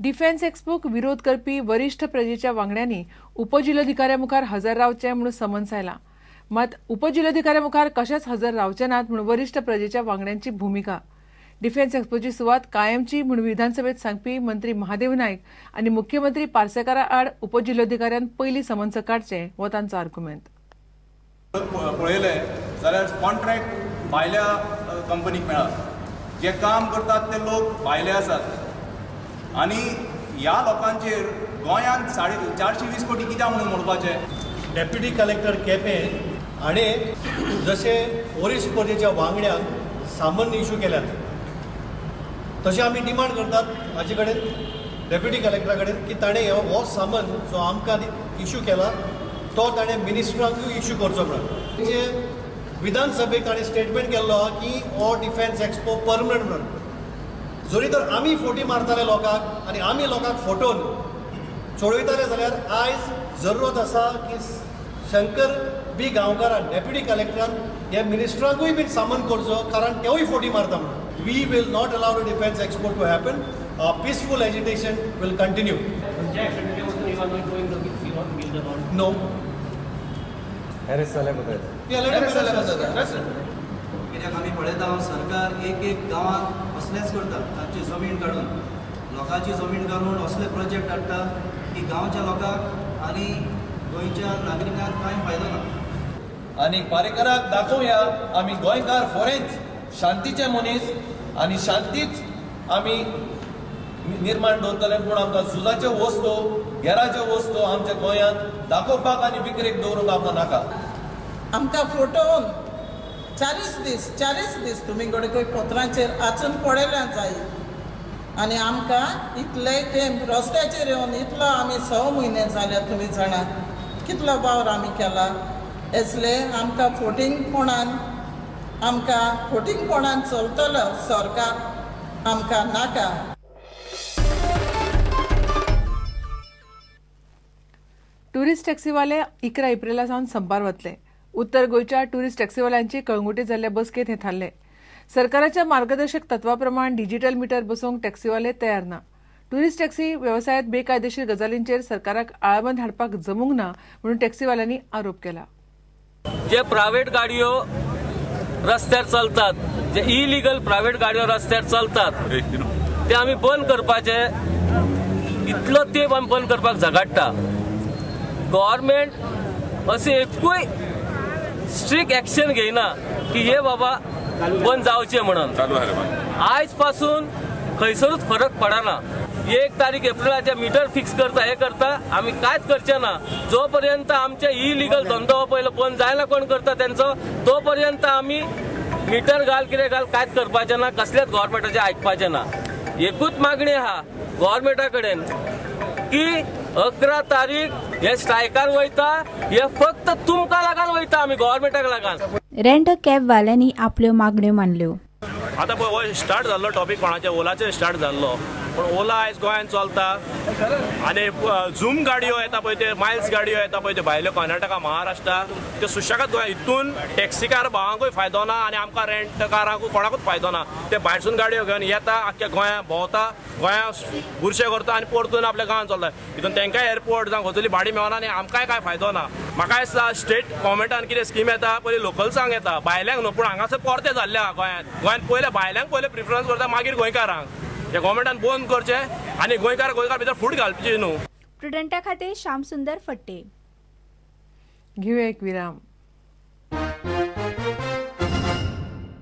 Defence एक्स्पोक विरोध करपी वरिष्ठ प्रजेच्या वांगड्यांनी उपजिल्होधिकाऱ्या मुखार हजर रावचें म्हणून समन्स आयला. मात उपजिल्होधिकाऱ्या मुखार कशेंच हजर रावचे नात म्हणून वरिष्ठ प्रजेच्या वांगड्यांची भुमिका. डिफेन्स एक्स्पोची सुवात कायमची म्हणून विधानसभेत सांगपी मंत्री महादेव नायक आनी मुख्यमंत्री पार्सेकारा आड उपजिल्होधिकाऱ्यान पयलीं समन्स काडचें हो तांचो आर्ग्युमेंट. पळयलें जाल्यार कॉन्ट्रॅक्ट भायल्या कंपनीक मेळ्ळा, जे काम करतात ते लोक भायले आसात आनी ह्या लोकांचेर गोंयांत 420 कोटी कित्याक म्हणून मोडपाचे. डेप्युटी कलेक्टर केपें हाणें जशें वरिश्ठ प्रजेच्या वांगड्यांक सामान्य इशू केल्यात तशें आमी डिमांड करतात हाजे कडेन डेप्युटी कलेक्टरा कडेन की ताणें हो सामान जो आमकां इशू केला तो ताणें मिनिस्टरांकूय इशू करचो म्हणून. जे विधानसभेक ताणें स्टेटमेंट केल्लो आहा की हो डिफेन्स एक्सपो परमनंट म्हणून. जरी तर आमी फोटी मारताले लोकांक आनी आमी लोकांक फोटोन चोडयताले जाल्यार आयज जरूरत आसा की शंकर बी गांवकारान डेप्युटी कलेक्टरान ह्या मिनिस्टरांकूय बीन सामन करचो, कारण तेवूय फोटी मारता म्हणून. We will not allow the defence expo to happen. Peaceful agitation will continue. No. कित्याक आमी पळयता सरकार एक एक गांवांत असलेंच करता, तांची जमीन काडून लोकांची जमीन काडून असले प्रोजेक्ट हाडटा की गांवच्या लोकांक आनी गोंयच्या नागरिकांक कांय फायदो ना. आनी पारेकराक दाखोवया आमी गोंयकार फोरेंच शांतीचे मनीस आनी शांतीच आमी निर्माण दवरतले, पूण आमकां झुजाच्यो वस्तू गेराच्यो वस्तू आमच्या गोंयांत दाखोवपाक आनी विक्रेक दवरूंक आमकां नाका. आमकां फोटोवन 40 दीस तुमी कडेन पत्रांचेर आचून पळयल्या जाय आनी आमकां इतले तें रस्त्याचेर येवन इतलो आमी 6 म्हयने जाल्या तुमी जाणात कितलो वावर आमी केला. एसले आमकां फोटिंगपणान आमकां फोटिंगपणान चलतलो सरकार आमकां नाका. टुरिस्ट टॅक्सीवाले 11 एप्रिला सावन संपार वतले. उत्तर गोंयच्या टुरिस्ट टॅक्सीवाल्यांची कळंगुटे जाल्ल्या बसकेंत हें थारलें. सरकाराच्या मार्गदर्शक तत्वा प्रमाण डिजिटल मिटर बसोवंक टॅक्सीवाले तयार ना. टुरिस्ट टॅक्सी वेवसायांत बेकायदेशीर गजालींचेर सरकाराक आळाबंद हाडपाक जमूंक ना म्हणून टॅक्सीवाल्यांनी आरोप केला. जे प्रायव्हेट गाडयो रस्त्यार चलतात, जे इलिगल प्रायव्हेट गाडयो रस्त्यार चलतात ते आमी बंद करपाचे, इतलो तेंप आमी बंद करपाक झगडटा. गव्हर्मेंट अशें एकूय स्ट्रिक्ट एक्शन घेयना की हे बाबा बंद जावचे म्हणून. आयज पासून खंयसरूच फरक पडना. 1 तारीख एप्रिलाचे मिटर फिक्स करता हे करता आमी कांयच करचे ना. जो पर्यंत आमचे इलिगल धंदो पयलो बंद जायना कोण करता तेंचो तो पर्यंत आमी मिटर घाल कितें घाल कांयच करपाचें ना, कसलेच गव्हर्मेंटाचें आयकपाचें ना. एकूच मागणी आहा गव्हर्मेंटा कडेन की 11 तारीख हे स्ट्रायकार वयता, हे फक्त तुमकां लागून वयता, आमी गव्हर्मेंटाक लागून. रेंट कॅब वाल्यांनी आपल्यो मागण्यो मानल्यो. आतां पळय स्टार्ट जाल्लो टॉपीक कोणाचे ओलाचेर स्टार्ट जाल्लो, पूण ओला आयज गोंयांत चलता आनी झूम गाडयो येता पळय, ते मायल्स गाडयो येता पळय त्यो भायल्यो कर्नाटका महाराष्ट्रा, त्यो सुशेगाद गोंया. हितून टॅक्सीकार भावांकूय फायदो ना आनी आमकां रेंटकारांकूय कोणाकूच फायदो ना. ते भायरसून गाडयो घेवन येता, आख्ख्या गोंया भोंवता, गोंया बुरशे करता आनी परतून आपल्या गांवांत चलता. हितून तांकांय एअरपोर्ट जावं खंयसरली भाडी मेळना आनी आमकांय कांय फायदो ना. म्हाका दिसता स्टेट गव्हर्मेंटान कितें स्कीम येता पयलीं लोकल्सांक येता, भायल्यांक न्हू, पूण हांगासर परते जाल्ले आहा गोंयांत. गोंयांत पयलें भायल्यांक पयलें प्रिफरन्स करता, मागीर गोंयकारांक. हे गव्हर्मेंटान बंद करचे आनी गोंयकार गोंयकार भितर फूट घालची न्हू. प्रुडंटा खातीर श्यामसुंदर फट्टे. घेवया एक विराम.